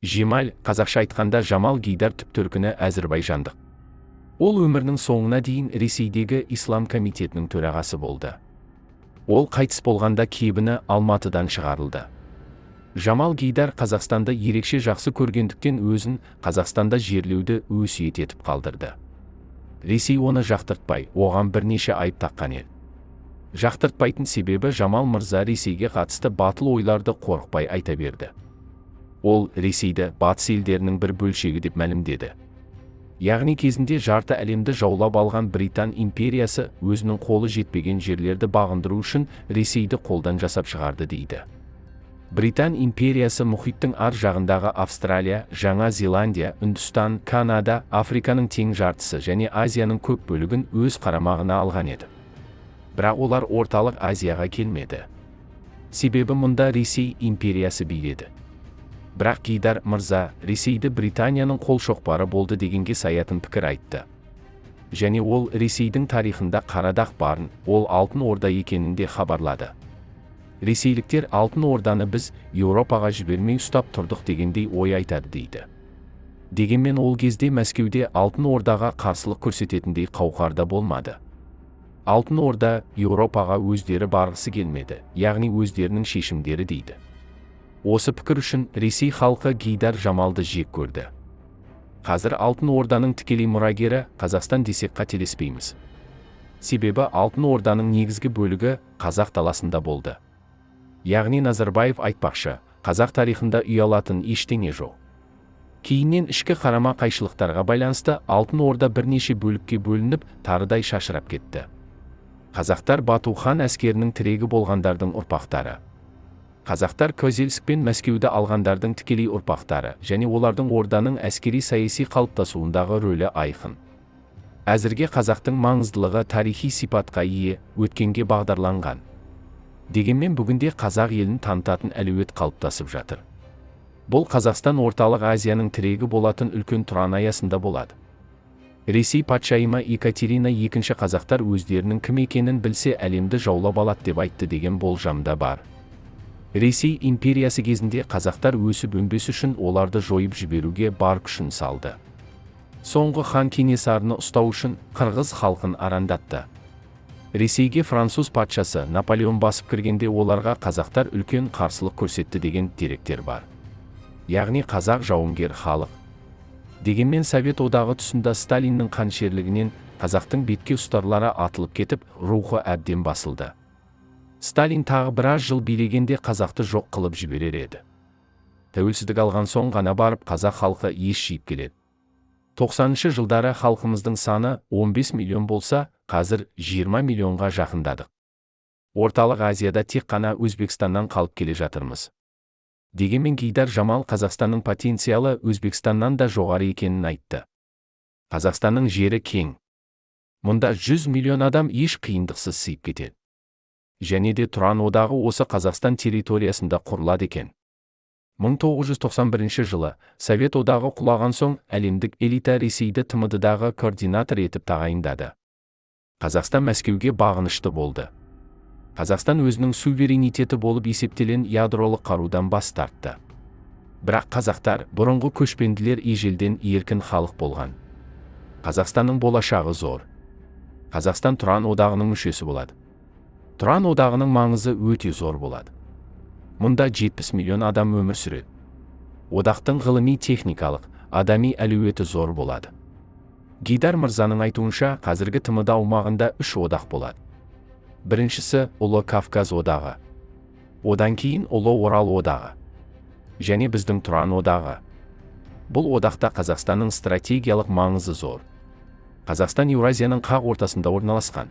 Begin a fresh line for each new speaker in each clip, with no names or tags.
Жемал, қазақша айтқанда Жамал Гейдар, түп төркіні әзірбайжандық. Ол өмірінің соңына дейін Ресейдегі Ислам комитетінің төрағасы болды. Ол қайтыс болғанда кебіні Алматыдан шығарылды. Жамал Гейдар Қазақстанды ерекше жақсы көргендіктен, өзін Қазақстанда жерлеуді өсиет етіп қалдырды. Ресей оны жақтыртпай, оған бірнеше айып таққан еді. Жақтыртпайтын себебі, Жамал мырза Ресейге қатысты батыл ойларды қорықпай айта берді. Ол Ресейді батыс елдерінің бір бөлшегі деп мәлімдеді. Яғни кезінде жарты әлемді жаулап алған Британ империясы өзінің қолы жетпеген жерлерді бағындыру үшін Ресейді қолдан жасап шығарды дейді. Британ империясы мұхиттың ар жағындағы Австралия, Жаңа Зеландия, Үндістан, Канада, Африканың тең жартысы және Азияның көп бөлігін өз қарамағына алған еді. Бірақ олар Орталық Азияға келмеді. Себебі мұнда Ресей империясы биледі. Бірақ Гейдар мырза Ресейді Британияның қол шоқпары болды дегенге саятын пікір айтты. Және ол Ресейдің тарихында қара дақ барын, ол Алтын Орда екенін де хабарлады. Ресейліктер Алтын Орданы біз Еуропаға жібермей ұстап тұрдық дегендей ой айтады дейді. Дегенмен ол кезде Мәскеуде Алтын Ордаға қарсылық көрсететіндей қауқар да болмады. Алтын Орда Еуропаға өздері барғысы келмеді, яғни өздерінің шешімдері дейді. Осы пікір үшін Ресей халқы Гейдар Жамалды жек көрді. Қазір Алтын Орданың тікелей мұрагері Қазақстан десек, қателеспейміз. Себебі Алтын Орданың негізгі бөлігі қазақ даласында болды. Яғни Назарбаев айтпақшы, қазақ тарихында ұялатын ештеңе жоқ. Кейіннен ішкі қарама қайшылықтарға байланысты Алтын Орда бірнеше бөлікке бөлініп, тарыдай шашырап кетті. Қазақтар Бату хан әскерінің тірегі болғандардың ұрпақтары. Қазақтар Козельск пен Мәскеуді алғандардың тікелей ұрпақтары және олардың орданың әскери саяси қалыптасуындағы рөлі айқын. Әзірге қазақтың маңыздылығы тарихи сипатқа ие, өткенге бағдарланған. Дегенмен бүгінде қазақ елін танытатын әлеует қалыптасып жатыр. Бұл Қазақстан Орталық Азияның тірегі болатын үлкен Тұран аясында болады. Ресей патшайымы Екатерина Екінші қазақтар өздерінің кім екенін білсе, әлемді жаулап алады деп айтты деген болжам да бар. Ресей империясы кезінде қазақтар өсіп өнбес үшін оларды жойып жіберуге бар күшін салды. Соңғы хан Кенесарыны ұстау үшін қырғыз халқын арандатты. Ресейге француз патшасы Наполеон басып кіргенде, оларға қазақтар үлкен қарсылық көрсетті деген деректер бар. Яғни қазақ жауынгер халық. Дегенмен Совет Одағы тұсында Сталиннің қаншерлігінен қазақтың бетке ұстарлары атылып кетіп, рухы әбден басылды. Сталин тағы біраз жыл билегенде, қазақты жоқ қылып жіберер еді. Тәуелсіздік алған соң ғана барып қазақ халқы ес жиып келеді. 90 жылдары халқымыздың саны 15 миллион болса, қазір 20 миллионға жақындадық. Орталық Азияда тек қана Өзбекстаннан қалып келе жатырмыз. Дегенмен Гейдар Жамал Қазақстанның потенциалы Өзбекстаннан да жоғары екенін айтты. Қазақстанның жері кең. Мұнда 100 миллион адам еш қиындықсыз сыйып кетеді. Және де Тұран одағы осы Қазақстан территориясында құрылады екен. 1991 жылы Совет Одағы құлаған соң, әлемдік элита Ресейді ТМД-дағы координатор етіп тағайындады. Қазақстан Мәскеуге бағынышты болды. Қазақстан өзінің суверенитеті болып есептелген ядролық қарудан бас тартты. Бірақ қазақтар, бұрынғы көшпенділер, ежелден еркін халық болған. Қазақстанның болашағы зор. Қазақстан Тұран одағының мүшесі болады. Тұран одағының маңызы өте зор болады. Мұнда 70 миллион адам өмір сүреді. Одақтың ғылыми, техникалық, адами әлеуеті зор болады. Гейдар мырзаның айтуынша, қазіргі ТМД аумағында үш одақ болады. Біріншісі – Ұлы Кавказ одағы. Одан кейін Ұлы Орал одағы. Және біздің Тұран одағы. Бұл одақта Қазақстанның стратегиялық маңызы зор. Қазақстан Еуразияның қақ ортасында орналасқан.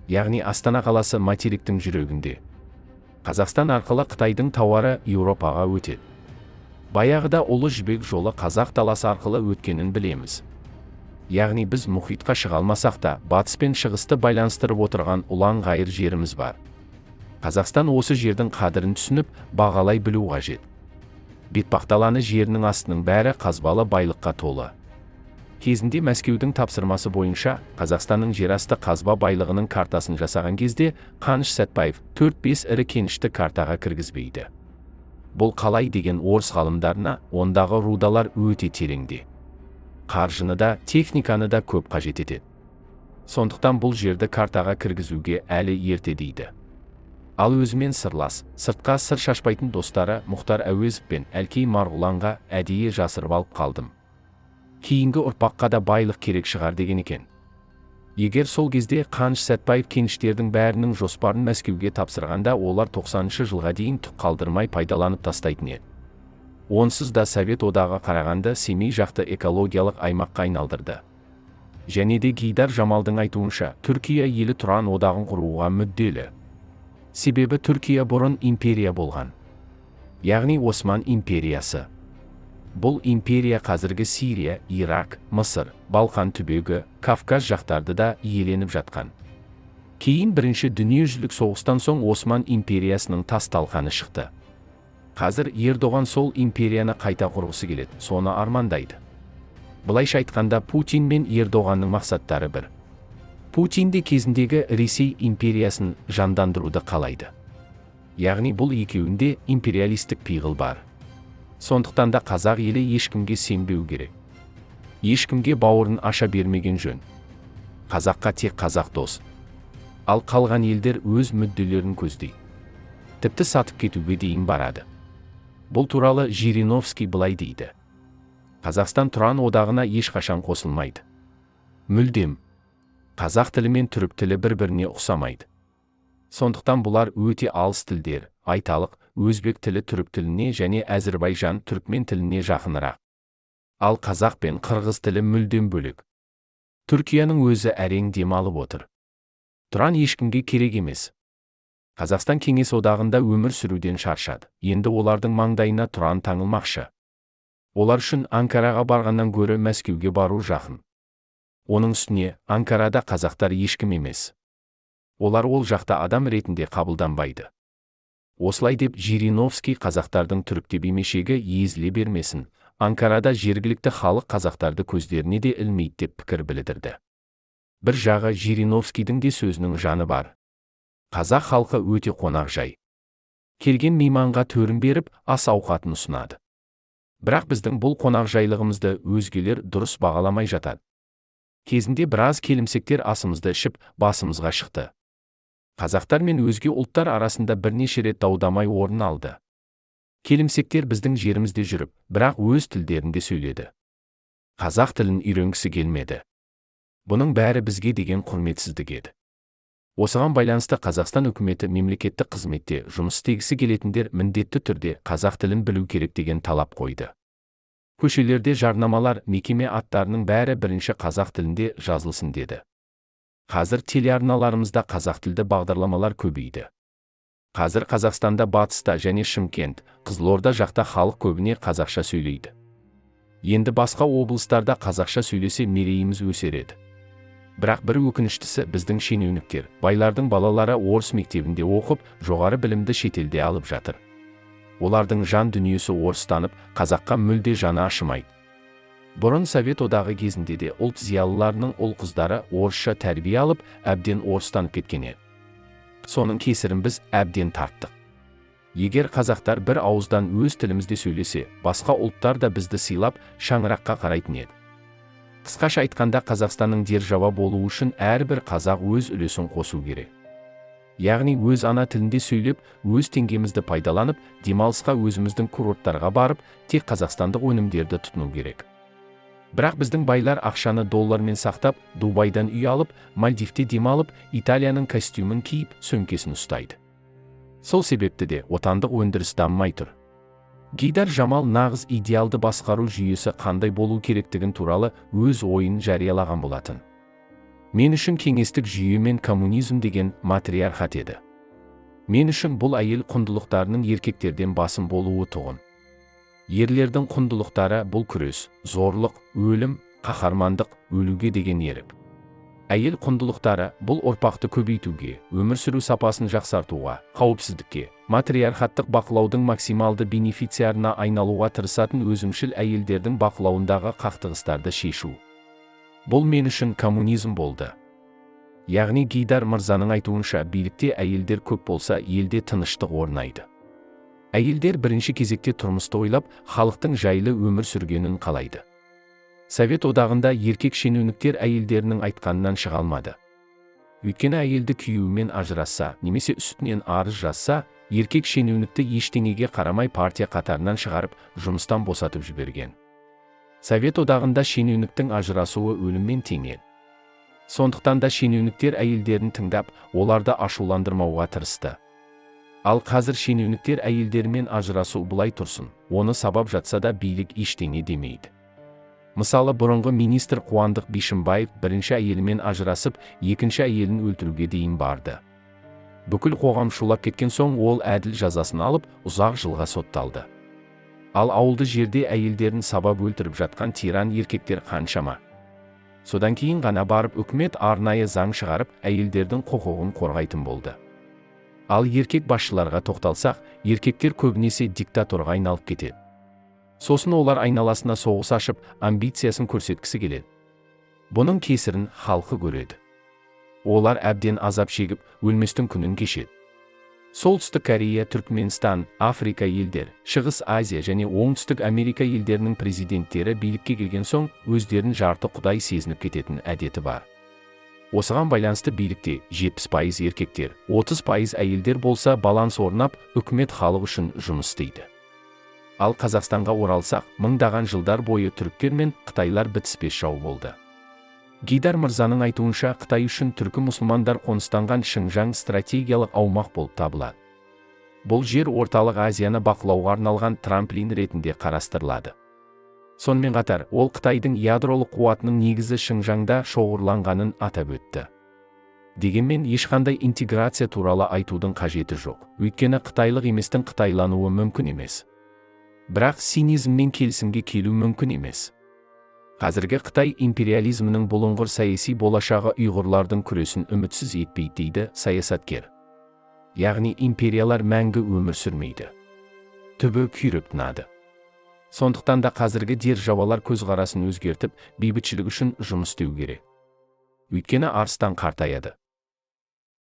Яғни Астана қаласы материктің жүрегінде. Қазақстан арқылы Қытайдың тауары Еуропаға өтеді. Баяғыда Ұлы Жібек жолы қазақ даласы арқылы өткенін білеміз. Яғни біз мұхитқа шыға алмасақ та, батыс пен шығысты байланыстырып отырған ұлан ғайыр жеріміз бар. Қазақстан осы жердің қадірін түсініп, бағалай білу қажет. Бетпақдаланы жерінің астының бәрі қазбалы байлыққа толы. Кезінде Мәскеудің тапсырмасы бойынша Қазақстанның жерасты қазба байлығының картасын жасаған кезде, Қаныш Сәтбаев 4-5 ірі кенішті картаға кіргізбейді. Бұл қалай деген орыс ғалымдарына, ондағы рудалар өте тереңде. Қаржыны да, техниканы да көп қажет етеді. Сондықтан бұл жерді картаға кіргізуге әлі ерте дейді. Ал өзімен сырлас, сыртқа сыр шашпайтын достары Мұхтар Әуезов пен Әлкей Марғұланға әдейі жасырып алып қалдым. Кейінгі ұрпаққа да байлық керек шығар деген екен. Егер сол кезде Қаныш Сәтбаев кеніштердің бәрінің жоспарын Мәскеуге тапсырғанда, олар 90-шы жылға дейін түк қалдырмай пайдаланып тастайтын еді. Онсыз да Совет Одағы Қарағанды, Семей жақты экологиялық аймаққа айналдырды. Және де Гейдар Жамалдың айтуынша, Түркия елі Тұран одағын құруға мүдделі. Себебі Түркия бұрын империя болған. Яғни Осман империясы. Бұл империя қазіргі Сирия, Ирак, Мысыр, Балқан түбегі, Кавказ жақтарды да иеленіп жатқан. Кейін бірінші дүниежүзілік соғыстан соң Осман империясының тас талқаны шықты. Қазір Ердоған сол империяны қайта құрғысы келеді, соны армандайды. Былайша айтқанда, Путин мен Ердоғанның мақсаттары бір. Путин де кезіндегі Ресей империясын жандандыруды қалайды. Яғни бұл екеуінде империалистік пиғыл бар. Сондықтан да қазақ елі ешкімге сенбеу керек. Ешкімге бауырын аша бермеген жөн. Қазаққа тек қазақ дос. Ал қалған елдер өз мүдделерін көздейді. Тіпті сатып кетуге дейін барады. Бұл туралы Жириновский былай дейді. Қазақстан Тұран одағына ешқашан қосылмайды. Мүлдем. Қазақ тілі мен түрік тілі бір-біріне ұқсамайды. Сондықтан бұлар өте алыс тілдер, айталық, өзбек тілі түрік тіліне және әзірбайжан түркмен тіліне жақынырақ. Ал қазақ пен қырғыз тілі мүлдем бөлек. Түркияның өзі әрең демалып отыр. Тұран ешкімге керек емес. Қазақстан Кеңес одағында өмір сүруден шаршады. Енді олардың маңдайына Тұран таңылмақшы. Олар үшін Анкараға барғаннан гөрі Мәскеуге бару жақын. Оның үстіне Анкарада қазақтар ешкім емес. Олар ол жақта адам ретінде қабылданбайды. Осылай деп Жириновский қазақтардың түрік деп емешегі езіле бермесін, Анкарада жергілікті халық қазақтарды көздеріне де ілмейді деп пікір білдірді. Бір жағы Жириновскийдің де сөзінің жаны бар. Қазақ халқы өте қонақжай. Келген мейманға төрін беріп, ас ауқатын ұсынады. Бірақ біздің бұл қонақжайлығымызды өзгелер дұрыс бағаламай жатады. Кезінде біраз келімсектер асымызды ішіп, басымызға шықты. Қазақтар мен өзге ұлттар арасында бірнеше рет дау-дамай орын алды. Келімсектер біздің жерімізде жүріп, бірақ өз тілдерінде сөйледі. Қазақ тілін үйренгісі келмеді. Бұның бәрі бізге деген құрметсіздік еді. Осыған байланысты Қазақстан үкіметі мемлекеттік қызметте жұмыс істегісі келетіндер міндетті түрде қазақ тілін білу керек деген талап қойды. Көшелерде жарнамалар, мекеме аттарының бәрі бірінші қазақ тілінде жазылсын деді. Қазір телеарналарымызда қазақ тілді бағдарламалар көбейді. Қазір Қазақстанда батыста және Шымкент, Қызылорда жақта халық көбіне қазақша сөйлейді. Енді басқа облыстарда қазақша сөйлесе, мерейіміз өсер еді. Бірақ бір өкініштісі, біздің шенеуніктер, байлардың балалары орыс мектебінде оқып, жоғары білімді шетелде алып жатыр. Олардың жан дүниесі орыстанып, қазаққа мүлде жаны ашымайды. Бұрын Совет одағы кезінде де ұлт зиялыларының ұл-қыздары орысша тәрбие алып, әбден орыстанып кеткен еді. Соның кесірін біз әбден тарттық. Егер қазақтар бір ауыздан өз тілімізде сөйлесе, басқа ұлттар да бізді сыйлап, шаңыраққа қарайтын еді. Қысқаша айтқанда, Қазақстанның держава болуы үшін әрбір қазақ өз үлесін қосу керек. Яғни өз ана тілінде сөйлеп, өз теңгемізді пайдаланып, демалысқа өзіміздің курорттарға барып, тек қазақстандық өнімдерді тұтыну керек. Бірақ біздің байлар ақшаны доллармен сақтап, Дубайдан үй алып, Мальдивте демалып, Италияның костюмін киіп, сөмкесін ұстайды. Сол себепті де отандық өндіріс дамымай тұр. Гейдар Жамал нағыз идеалды басқару жүйесі қандай болу керектігін туралы өз ойын жариялаған болатын. Мен үшін кеңестік жүйе мен коммунизм деген матриархат еді. Мен үшін бұл әйел құндылықтарының еркектерден басым болуы тұғын. Ерлердің құндылықтары бұл күрес, зорлық, өлім, қаһармандық, өлуге деген ерік. Әйел құндылықтары бұл ұрпақты көбейтуге, өмір сүру сапасын жақсартуға, қауіпсіздікке, матриархаттық бақылаудың максималды бенефициарына айналуға тырысатын өзімшіл әйелдердің бақылауындағы қақтығыстарды шешу. Бұл мен үшін коммунизм болды. Яғни Гейдар мырзаның айтуынша, билікте әйелдер көп болса, елде тыныштық орнайды. Әйелдер бірінші кезекте тұрмысты ойлап, халықтың жайлы өмір сүргенін қалайды. Совет одағында еркек шенеуніктер әйелдерінің айтқанынан шыға алмады. Өйткені әйелді күйеуімен ажырасса немесе үстінен арыз жазса, еркек шенеунікті ештеңеге қарамай партия қатарынан шығарып, жұмыстан босатып жіберген. Совет одағында шенеуніктің ажырасуы өліммен тең еді. Сондықтан да шенеуніктер әйелдерін тыңдап, оларды ашуландырмауға тырысты. Ал қазір шенеуніктер әйелдерімен ажырасу былай тұрсын, оны сабап жатса да, билік ештеңе демейді. Мысалы, бұрынғы министр Қуандық Бишімбаев бірінші әйелімен ажырасып, екінші әйелін өлтіруге дейін барды. Бүкіл қоғам шулап кеткен соң, ол әділ жазасын алып, ұзақ жылға сотталды. Ал ауылды жерде әйелдерін сабап өлтіріп жатқан тиран еркектер қаншама? Содан кейін ғана барып үкімет арнайы заң шығарып, әйелдердің құқығын қорғайтын болды. Ал еркек басшыларға тоқталсақ, еркектер көбінесе диктаторға айналып кетеді. Сосын олар айналасына соғыс ашып, амбициясын көрсеткісі келеді. Бұның кесірін халқы көреді. Олар әбден азап шегіп, өлместің күнін кешеді. Солтүстік Корея, Түркменстан, Африка елдер, Шығыс Азия және Оңтүстік Америка елдерінің президенттері билікке келген соң өздерін жарты құдай сезініп кететін әдеті бар. Осыған байланысты билікте 70% еркектер, 30% әйелдер болса, баланс орнап, үкімет халық үшін жұмыс істейді. Ал Қазақстанға оралсақ, мыңдаған жылдар бойы түріктер мен қытайлар бітіспес жау болды. Гейдар мырзаның айтуынша, Қытай үшін түркі мұсылмандар қоныстанған Шыңжаң стратегиялық аумақ болып табылады. Бұл жер Орталық Азияны бақылауға арналған трамплин ретінде қарастырылады. Сонымен қатар, ол Қытайдың ядролық қуатының негізі Шыңжаңда шоғырланғанын атап өтті. Дегенмен ешқандай интеграция туралы айтудың қажеті жоқ. Өйткені қытайлық еместің қытайлануы мүмкін емес. Бірақ цинизммен келісімге келу мүмкін емес. Қазіргі Қытай империализмінің бұлыңғыр саяси болашағы ұйғырлардың күресін үмітсіз етпейді, дейді саясаткер. Яғни империялар мәңгі өмір сүрмейді. Түбі күйреп тынады. Сондықтан да қазіргі державалар көзқарасын өзгертіп, бейбітшілік үшін жұмыс істеу керек. Өйткені арыстан қартаяды.